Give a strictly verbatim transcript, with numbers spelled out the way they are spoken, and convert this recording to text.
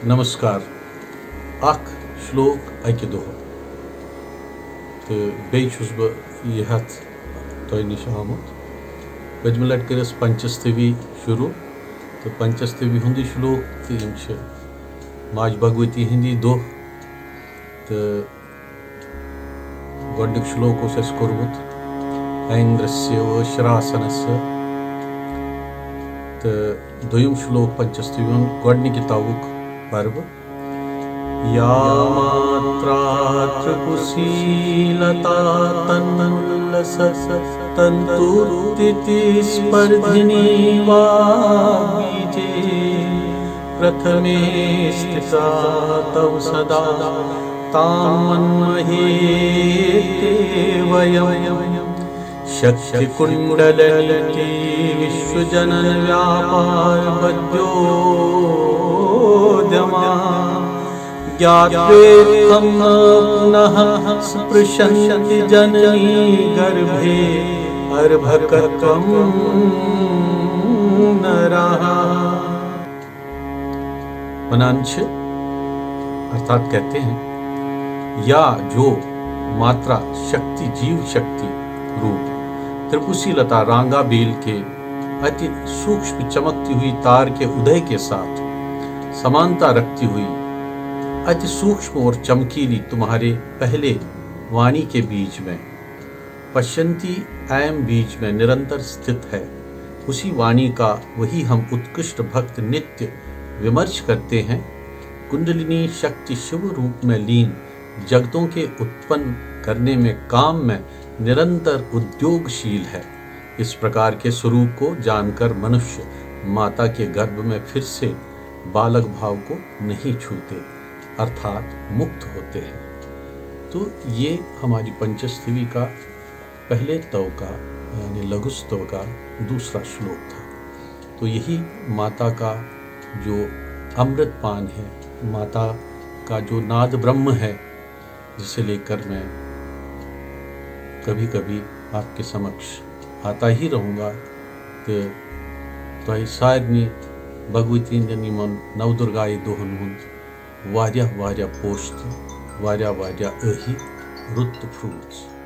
نمسکار۔ اکھ شلوک اکہِ دۄہ۔ تہٕ بیٚیہِ چھُس بہٕ یہِ ہٮ۪تھ تۄہہِ نِش آمُت۔ پٔتمہِ لٹہِ کٔر اَسہِ پنچستوی شروع، تہٕ پنچستوی ہُنٛدُے شلوک، تہٕ یِم چھِ ماجہِ بھگؤتی ہِنٛدی دۄہ۔ تہٕ گۄڈٕنیُک شلوک اوس اَسہِ کوٚرمُت ایندرسیو شراسنس۔ تہٕ دوٚیُم شلوک پنچستوی ہُنٛد گۄڈٕنِکہِ تَوُک پَرٕ بہٕ۔ या मात्रा त्रिपुसीलता तन्मूलस तन्तूत्थिति स्पर्धिनी वा बीजे प्रथमे स्थिता तव सदा तां मन्महेते वयम्। शक्तिकुण्डलनीति विश्वजनन व्यापारवद्योद्यमा ज्ञात्वेत्थं न पुनः स्पृशन्ति जननी गर्भे अर्भकत्वं नराः। ونان چھِ، अर्थात कहते हैं, या जो मात्रा शक्ति, जीव शक्ति रूप त्रिपुसी लता रांगा बेल के अति सूक्ष्म चमकती हुई तार के उदय के साथ समानता रखती हुई अति सूक्ष्म और चमकीली तुम्हारे पहले वाणी के बीच में पश्यंती ऐम बीज में निरंतर स्थित है, उसी वाणी का वही हम उत्कृष्ट भक्त नित्य विमर्श करते हैं। कुंडलिनी शक्ति शिव रूप में लीन जगतों के उत्पन्न करने में काम में निरंतर उद्योगशील है। इस प्रकार के स्वरूप को जानकर मनुष्य माता के गर्भ में फिर से बालक भाव को नहीं छूते, अर्थात मुक्त होते हैं। तो ये हमारी पंचस्थवी का पहले तव का, यानी लघुस्तव का दूसरा श्लोक था। तो यही माता का जो अमृतपान है, माता का जो नाद ब्रह्म है, जिसे लेकर मैं कभी-कभी आपके समक्ष आता ही रहूँगा। تہٕ تۄہہِ سارنٕے بھگؤتی ہٕنٛدٮ۪ن یِمَن نو دُرگایہِ دۄہَن ہُنٛد واریاہ واریاہ پوٚژھ تہٕ واریاہ واریاہ ٲہی، رُت تہٕ پھرٛوٗژ۔